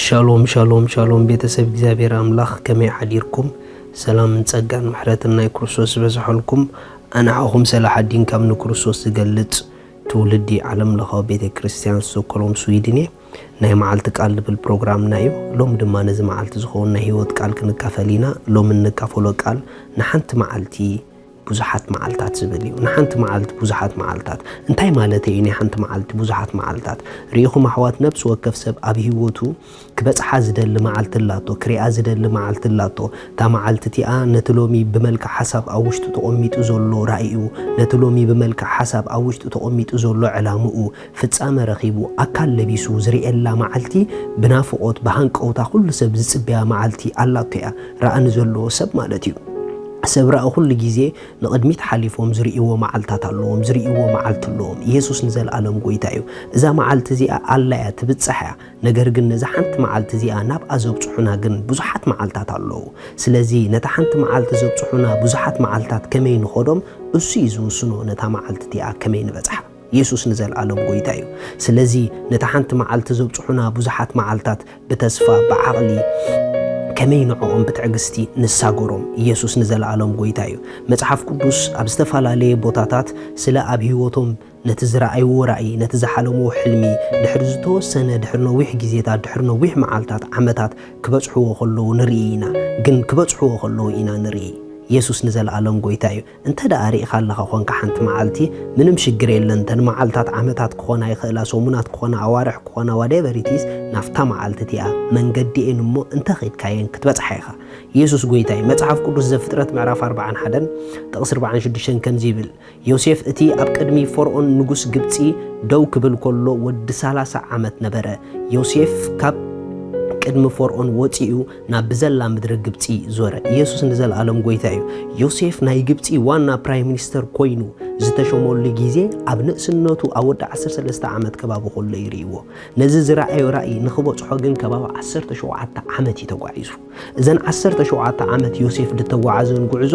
ሻሎም ሻሎም ሻሎም፣ ቤተሰብ እግዚኣብሔር ኣምላኽ ከመይ ሓዲርኩም? ሰላምን ጸጋን ምሕረትን ናይ ክርስቶስ ዝበዝሐልኩም። ኣንዓኹም ሰላሓዲን ካብ ንክርስቶስ ዝገልጽ ትውልዲ ዓለም ለኻዊ ቤተ ክርስቲያን ስቶኮሎም ስዊድን እየ። ናይ መዓልቲ ቃል ዝብል ፕሮግራምና እዩ። ሎሚ ድማ ነዚ መዓልቲ ዝኸውን ናይ ህይወት ቃል ክንካፈል ኢና። ሎሚ እንካፈሎ ቃል ንሓንቲ መዓልቲ ብዙሓት መዓልታት ዝብል እዩ። ንሓንቲ መዓልቲ ብዙሓት መዓልታት እንታይ ማለት እዩ? ናይ ሓንቲ መዓልቲ ብዙሓት መዓልታት ርኢኹም ኣሕዋት፣ ነብሲ ወከፍ ሰብ ኣብ ህይወቱ ክበጽሓ ዝደሊ መዓልቲ ኣላቶ፣ ክሪኣ ዝደሊ መዓልቲ ኣላቶ። እታ መዓልቲ እቲኣ ነቲ ሎሚ ብመልክዕ ሓሳብ ኣብ ውሽጡ ተቐሚጡ ዘሎ ራእዩ፣ ነቲ ሎሚ ብመልክዕ ሓሳብ ኣብ ውሽጡ ተቐሚጡ ዘሎ ዕላምኡ፣ ፍጻመ ረኺቡ፣ ኣካል ለቢሱ ዝርእየላ መዓልቲ፣ ብናፍቖት ብሃንቀውታ ኩሉ ሰብ ዝጽበያ መዓልቲ ኣላቶ እያ። ራእኒ ዘለዎ ሰብ ማለት እዩ። ሰብ ራእ ኩሉ ግዜ ንቕድሚት ሓሊፎም ዝርእይዎ መዓልታት ኣለዎም፣ ዝርእይዎ መዓልቲ ኣለዎም። ኢየሱስ ንዘለኣለም ጎይታ እዩ። እዛ መዓልቲ እዚኣ ኣላ እያ፣ ትብጻሕ እያ። ነገር ግን ነዛ ሓንቲ መዓልቲ እዚኣ ናብኣ ዘብጽሑና ግን ብዙሓት መዓልታት ኣለዉ። ስለዚ ነታ ሓንቲ መዓልቲ ዘብጽሑና ብዙሓት መዓልታት ከመይ ንኸዶም እሱ እዩ ዝውስኖ፣ ነታ መዓልቲ እቲኣ ከመይ ንበጽሓ። ኢየሱስ ንዘለኣለም ጎይታ እዩ። ስለዚ ነታ ሓንቲ መዓልቲ ዘብጽሑና ብዙሓት መዓልታት ብተስፋ ብዓቕሊ ከመይ ንዕኦም ብትዕግስቲ ንሳገሮም። ኢየሱስ ንዘለኣለም ጎይታ እዩ። መጽሓፍ ቅዱስ ኣብ ዝተፈላለየ ቦታታት ስለ ኣብ ህይወቶም ነቲ ዝረኣይዎ ራእይ፣ ነቲ ዝሓለምዎ ሕልሚ ድሕሪ ዝተወሰነ፣ ድሕሪ ነዊሕ ግዜታት፣ ድሕሪ ነዊሕ መዓልታት፣ ዓመታት ክበጽሕዎ ከለዉ ንርኢ ኢና። ግን ክበጽሕዎ ከለዉ ኢና ንርኢ። ኢየሱስ ንዘለኣለም ጎይታ እዩ። እንተ ደኣ ርኢኻ ኣለኻ ኾንካ ሓንቲ መዓልቲ፣ ምንም ሽግር የለን። እተን መዓልታት ዓመታት ክኾና ይኽእላ፣ ሰሙናት ክኾና፣ ኣዋርሕ ክኾና፣ whatever it is፣ ናብታ መዓልቲ እቲኣ መንገዲ እየን እሞ እንተ ኸድካየን ክትበጽሓ ኢኻ። ኢየሱስ ጎይታ እዩ። መጽሓፍ ቅዱስ ዘፍጥረት ምዕራፍ ኣርባዓን ሓደን ጥቕሲ ኣርባዓን ሽዱሽተን ከምዚ ይብል፣ ዮሴፍ እቲ ኣብ ቅድሚ ፈርኦን ንጉስ ግብጺ ደው ክብል ከሎ ወዲ ሰላሳ ዓመት ነበረ። ዮሴፍ ካብ ቅድሚ ፈርኦን ወጺኡ ናብ ብዘላ ምድሪ ግብጺ ዞረ። ኢየሱስ ንዘለኣለም ጎይታ እዩ። ዮሴፍ ናይ ግብጺ ዋና ፕራይም ሚኒስተር ኮይኑ ዝተሾመሉ ግዜ ኣብ ንእስነቱ ኣብ ወዲ ዓሰርተ ሰለስተ ዓመት ከባቢ ከሎ ይርእይዎ። ነዚ ዝረኣዮ ራእይ ንኽበጽሖ ግን ከባቢ ዓሰርተ ሸውዓተ ዓመት እዩ ተጓዒዙ። እዘን ዓሰርተ ሸውዓተ ዓመት ዮሴፍ ዝተጓዓዘን ጉዕዞ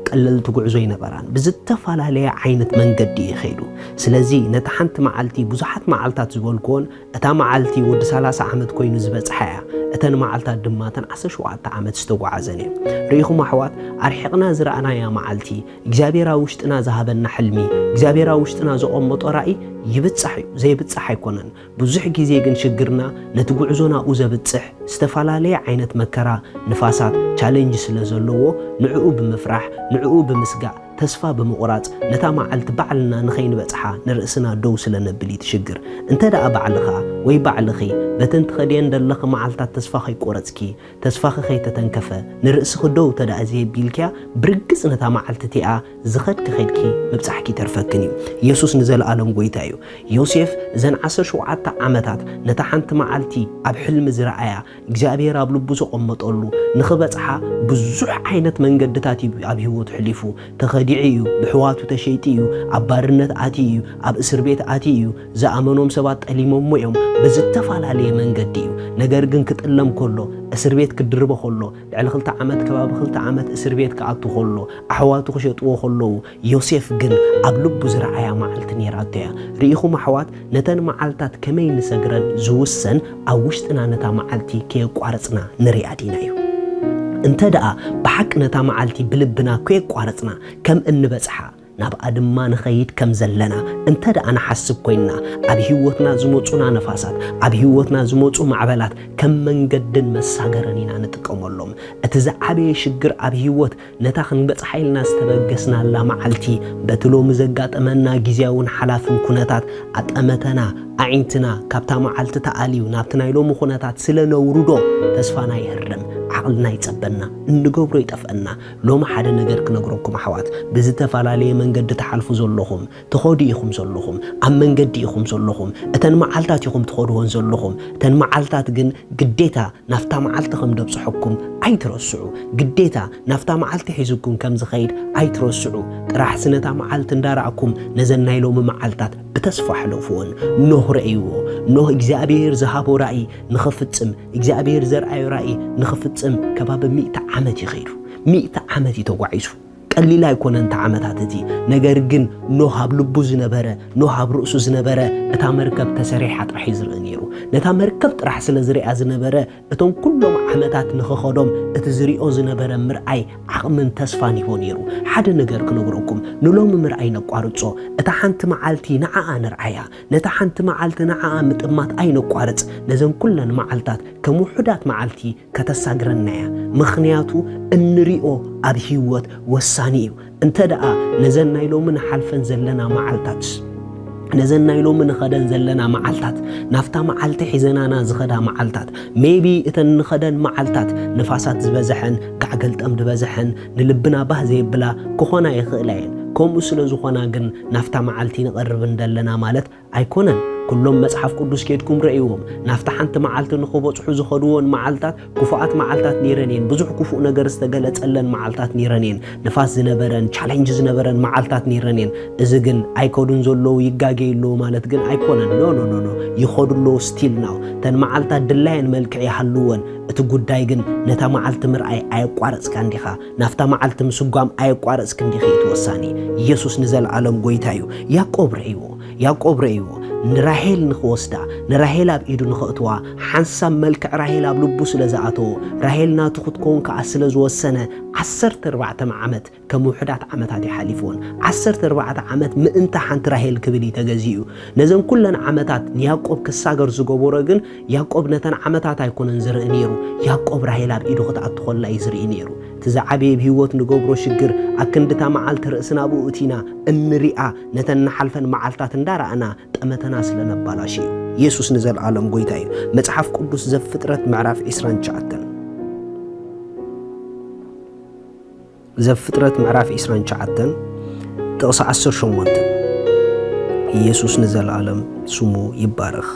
ቀለልቲ ጉዕዞ ኣይነበራን። ብዝተፈላለየ ዓይነት መንገዲ እዩ ከይዱ። ስለዚ ነታ ሓንቲ መዓልቲ ብዙሓት መዓልታት ዝበልክዎን እታ መዓልቲ ወዲ ሰላሳ ዓመት ኮይኑ ዝበጽሓ እያ። እተን መዓልታት ድማ እተን ዓሰርተ ሸውዓተ ዓመት ዝተጓዓዘን እየን። ርኢኹም ኣሕዋት፣ ኣርሒቕና ዝረኣናያ መዓልቲ፣ እግዚኣብሔር ኣብ ውሽጥና ዝሃበና ሕልሚ፣ እግዚኣብሔር ኣብ ውሽጥና ዘቐመጦ ራእይ ይብጻሕ እዩ፣ ዘይብጻሕ ኣይኮነን። ብዙሕ ግዜ ግን ሽግርና ነቲ ጉዕዞ ናብኡ ዘብጽሕ ዝተፈላለየ ዓይነት መከራ፣ ንፋሳት፣ ቻሌንጅ ስለ ዘለዎ ንዕኡ ብምፍራሕ፣ ንዕኡ ብምስጋእ፣ ተስፋ ብምቑራጽ ነታ መዓልቲ ባዕልና ንኸይንበጽሓ ንርእስና ደው ስለ ነብል እዩ እቲ ሽግር። እንተ ደኣ ባዕልኻ ወይ ባዕልኺ በተን ትኸድየን ዘለኺ መዓልታት ተስፋ ከይቆረጽኪ፣ ተስፋኺ ከይተተንከፈ፣ ንርእስኺ ደው እንተ ደኣ ዘየቢልክያ፣ ብርግጽ ነታ መዓልቲ እቲኣ ዝኸድኪ ኸድኪ ምብጻሕኪ ይተርፈክን እዩ። ኢየሱስ ንዘለኣለም ጎይታ እዩ። ዮሴፍ እዘን ዓሰርተ ሸውዓተ ዓመታት ነታ ሓንቲ መዓልቲ ኣብ ሕልሚ ዝረኣያ እግዚኣብሔር ኣብ ልቡ ዘቐመጠሉ ንኽበጽሓ ብዙሕ ዓይነት መንገድታት እዩ ኣብ ህይወቱ ሕሊፉ። ተኸዲዑ እዩ፣ ብሕዋቱ ተሸይጡ እዩ፣ ኣብ ባርነት ኣትዩ እዩ፣ ኣብ እስር ቤት ኣትዩ እዩ፣ ዝኣመኖም ሰባት ጠሊሞሞ እዮም። ብዝተፈላለየ መንገዲ እዩ። ነገር ግን ክጥለም ከሎ፣ እስር ቤት ክድርበ ከሎ፣ ልዕሊ ክልተ ዓመት፣ ከባቢ ክልተ ዓመት እስር ቤት ክኣቱ ከሎ፣ ኣሕዋቱ ክሸጥዎ ከለዉ፣ ዮሴፍ ግን ኣብ ልቡ ዝረኣያ መዓልቲ ነይራቶ እያ። ርኢኹም ኣሕዋት፣ ነተን መዓልታት ከመይ ንሰግረን ዝውሰን ኣብ ውሽጥና ነታ መዓልቲ ከየቋረጽና ንሪኣ ዲና እዩ። እንተ ደኣ ብሓቂ ነታ መዓልቲ ብልብና ከየቋረጽና ከም እንበጽሓ፣ ናብኣ ድማ ንኸይድ ከም ዘለና እንተ ደኣ ንሓስብ ኮይንና፣ ኣብ ህይወትና ዝመጹና ነፋሳት፣ ኣብ ህይወትና ዝመጹ ማዕበላት ከም መንገድን መሳገርን ኢና ንጥቀመሎም። እቲ ዝዓበየ ሽግር ኣብ ህይወት ነታ ክንበጽሓ ኢልና ዝተበገስናላ መዓልቲ፣ በቲ ሎሚ ዘጋጠመና ግዝያውን ሓላፍን ኩነታት ኣጠመተና፣ ኣዒንትና ካብታ መዓልቲ ተኣልዩ ናብቲ ናይ ሎሚ ኩነታት ስለ ነውርዶ፣ ተስፋና ይህርም፣ ዓቕልና ይጸበና፣ እንገብሮ ይጠፍአና። ሎሚ ሓደ ነገር ክነግረኩም ኣሕዋት፣ ብዝተፈላለየ መንገዲ ትሓልፉ ዘለኹም፣ ትኸዱ ኢኹም ዘለኹም፣ ኣብ መንገዲ ኢኹም ዘለኹም፣ እተን መዓልታት ኢኹም ትኸድወን ዘለኹም። እተን መዓልታት ግን ግዴታ ናብታ መዓልቲ ከም ደብጽሐኩም ኣይትረስዑ። ግዴታ ናብታ መዓልቲ ሒዝኩም ከም ዝኸይድ ኣይትረስዑ። ጥራሕሲ ነታ መዓልቲ እንዳረኣኩም ነዘን ናይ ሎሚ መዓልታት ብተስፋ ሕለፍወን። ኖህ ረእይዎ። ኖህ እግዚኣብሔር ዝሃቦ ራእይ ንኽፍጽም፣ እግዚኣብሔር ዘርኣዮ ራእይ ንኽፍጽም ከባቢ ሚእቲ ዓመት እዩ ኸይዱ። ሚእቲ ዓመት እዩ ተጓዒዙ። ቀሊል ኣይኮነን እቲ ዓመታት እቲ። ነገር ግን ኖህ ኣብ ልቡ ዝነበረ፣ ኖህ ኣብ ርእሱ ዝነበረ፣ እታ መርከብ ተሰሪሓ ጥራሕ እዩ ዝርኢ ነይሩ። ነታ መርከብ ጥራሕ ስለ ዝሪኣ ዝነበረ፣ እቶም ኩሎም ዓመታት ንኽኸዶም እቲ ዝሪኦ ዝነበረ ምርኣይ ዓቕምን ተስፋን ሂቦ ነይሩ። ሓደ ነገር ክነግረኩም፣ ንሎሚ ምርኣይ ነቋርጾ። እታ ሓንቲ መዓልቲ ንዓኣ ንርኣያ። ነታ ሓንቲ መዓልቲ ንዓኣ ምጥማት ኣይነቋርጽ። ነዘን ኩለን መዓልታት ከም ውሑዳት መዓልቲ ከተሳግረና እያ። ምኽንያቱ እንሪኦ ኣብ ህይወት ወሳኒ እዩ። እንተ ደኣ ነዘን ናይ ሎሚ ንሓልፈን ዘለና መዓልታት፣ ነዘን ናይ ሎሚ ንኸደን ዘለና መዓልታት፣ ናብታ መዓልቲ ሒዘናና ዝኸዳ መዓልታት፣ maybe እተን ንኸደን መዓልታት ንፋሳት ዝበዝሐን ጋዕ ገልጠም ዝበዝሐን ንልብና ባህ ዘየብላ ክኾና ይኽእላ እየን። ከምኡ ስለ ዝኾና ግን ናብታ መዓልቲ ንቐርብ እንደለና ማለት ኣይኮነን። ኩሎም መጽሓፍ ቅዱስ ኬድኩም ረእይዎም። ናብታ ሓንቲ መዓልቲ ንኽበጽሑ ዝኸድዎን መዓልታት ክፉኣት መዓልታት ነይረን እየን። ብዙሕ ክፉእ ነገር ዝተገለጸለን መዓልታት ነይረን እየን። ንፋስ ዝነበረን ቻሌንጅ ዝነበረን መዓልታት ነይረን እየን። እዚ ግን ኣይከዱን ዘለዉ ይጋገዩ ኣለዉ ማለት ግን ኣይኮነን። ኖ ኖ ኖ ኖ ይኸዱ ኣለዉ። ስቲል ናው እተን መዓልታት ድላየን መልክዕ ይሃልወን። እቲ ጉዳይ ግን ነታ መዓልቲ ምርኣይ ኣየቋረጽካን ዲኻ? ናብታ መዓልቲ ምስጓም ኣየቋረጽክን ዲኺ? እቲ ወሳኒ ኢየሱስ ንዘለኣለም ጎይታ እዩ። ያዕቆብ ረእይዎ። ያዕቆብ ረእይዎ ንራሄል ንኽወስዳ፣ ንራሄል ኣብ ኢዱ ንኸእትዋ፣ ሓንሳብ መልክዕ ራሄል ኣብ ልቡ ስለ ዝኣተዎ፣ ራሄል ናቱ ክትከውን ከኣ ስለ ዝወሰነ፣ ዓሰርተ ኣርባዕተ ዓመት ከም ውሑዳት ዓመታት ይሓሊፍዎን። ዓሰርተ ኣርባዕተ ዓመት ምእንቲ ሓንቲ ራሄል ክብል እዩ ተገዚኡ። ነዘን ኩለን ዓመታት ንያዕቆብ ክሳገር ዝገበሮ ግን፣ ያዕቆብ ነተን ዓመታት ኣይኮነን ዝርኢ ነይሩ። ያዕቆብ ራሄል ኣብ ኢዱ ክትኣቱ ከላ እዩ ዝርኢ ነይሩ። እቲ ዝዓበየ ብህይወት ንገብሮ ሽግር፣ ኣብ ክንድታ መዓልቲ ርእስና ብኡ እቲና እንሪኣ፣ ነተን ንሓልፈን መዓልታት እንዳረኣና ጠመተና ስለ ነባላሽ እዩ። ኢየሱስ ንዘለኣለም ጎይታ እዩ። መጽሓፍ ቅዱስ ዘፍጥረት ምዕራፍ ዕስራን ትሽዓተን። ዘፍጥረት ምዕራፍ ዕስራን ትሽዓተን ጥቕሲ ዓሰርተ ሸሞንተ። ኢየሱስ ንዘለኣለም ስሙ ይባረኽ።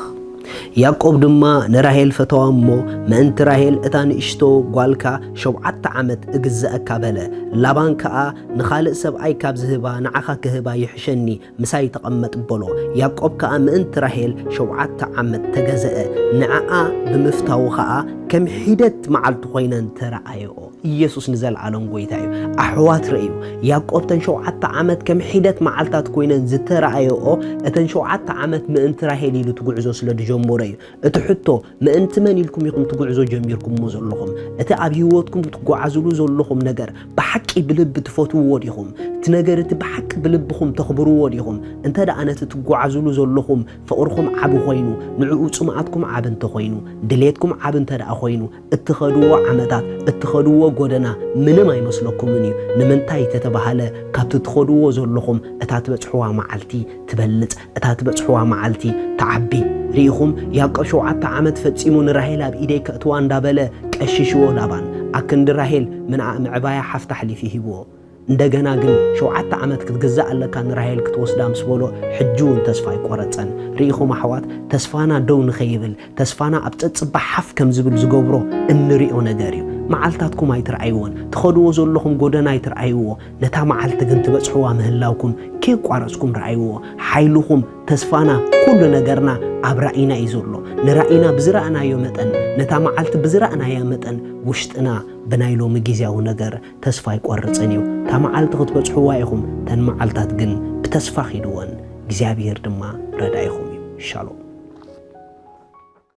ያዕቆብ ድማ ንራሄል ፈተዋ እሞ፣ ምእንቲ ራሄል እታ ንእሽቶ ጓልካ ሸውዓተ ዓመት እግዝአካ በለ። ላባን ከኣ፣ ንኻልእ ሰብኣይ ካብ ዝህባ ንዓኻ ክህባ ይሕሸኒ፣ ምሳይ ተቐመጥ በሎ። ያዕቆብ ከኣ ምእንቲ ራሄል ሸውዓተ ዓመት ተገዝአ፣ ንዓኣ ብምፍታዉ ኸኣ ከም ሒደት መዓልቲ ኾይነን ተረኣየኦ። ኢየሱስ ንዘለኣለም ጐይታ እዩ። ኣሕዋት ርእዩ፣ ያዕቆብ እተን ሸውዓተ ዓመት ከም ሒደት መዓልታት ኮይነን ዝተረኣየኦ፣ እተን ሸውዓተ ዓመት ምእንቲ ራሄል ኢሉ እቲ ጉዕዞ ስለ ዝጀመሮ እዩ። እቲ ሕቶ፣ ምእንቲ መን ኢልኩም ኢኹም እቲ ጉዕዞ ጀሚርኩምዎ ዘለኹም? እቲ ኣብ ህይወትኩም ትጓዓዝሉ ዘለኹም ነገር ብሓቂ ብልቢ ትፈትውዎ ዲኹም? እቲ ነገር እቲ ብሓቂ ብልብኹም ተኽብርዎ ዲኹም? እንተ ደኣ ነቲ ትጓዓዝሉ ዘለኹም ፍቕርኹም ዓቢ ኮይኑ፣ ንዕኡ ጽምኣትኩም ዓቢ እንተኾይኑ፣ ድሌትኩም ዓቢ እንተ ደኣ ኮይኑ፣ እትኸድዎ ዓመታት፣ እትኸድዎ ጎደና ምንም ኣይመስለኩምን እዩ። ንምንታይ ተተባህለ፣ ካብቲ ትኸድዎ ዘለኹም እታ ትበጽሕዋ መዓልቲ ትበልጽ፣ እታ ትበጽሕዋ መዓልቲ ትዓቢ። ርኢኹም፣ ያዕቆብ ሸውዓተ ዓመት ፈጺሙ ንራሄል ኣብ ኢደይ ከእትዋ እንዳበለ ቀሺሽዎ ላባን። ኣክንዲ ራሄል ምንኣ-፣ ምዕባያ ሓፍ ታሕሊፊ ሂብዎ። እንደገና ግን ሸውዓተ ዓመት ክትግዛእ ኣለካ ንራሄል ክትወስዳ ምስ በሎ፣ ሕጂ እውን ተስፋ ኣይቆረጸን። ርኢኹም ኣሕዋት፣ ተስፋና ደው ንኸይብል፣ ተስፋና ኣብ ጸጽባ ሓፍ ከም ዝብል ዝገብሮ እንሪኦ ነገር እዩ። መዓልታትኩም ኣይትርኣይዎን፣ ትኸድዎ ዘለኹም ጎደና ኣይትርኣይዎ። ነታ መዓልቲ ግን ትበጽሕዋ ምህላውኩም ከየቋረጽኩም ረኣይዎ። ሓይልኹም፣ ተስፋና፣ ኩሉ ነገርና ኣብ ራእይና እዩ ዘሎ። ንራእይና ብዝረኣናዮ መጠን፣ ነታ መዓልቲ ብዝረኣናያ መጠን፣ ውሽጥና ብናይ ሎሚ ግዝያዊ ነገር ተስፋ ኣይቆርጽን እዩ። እታ መዓልቲ ክትበጽሕዋ ኢኹም፣ እተን መዓልታት ግን ብተስፋ ኺድወን፣ እግዚኣብሄር ድማ ረዳኢኹም እዩ። ሻሎም።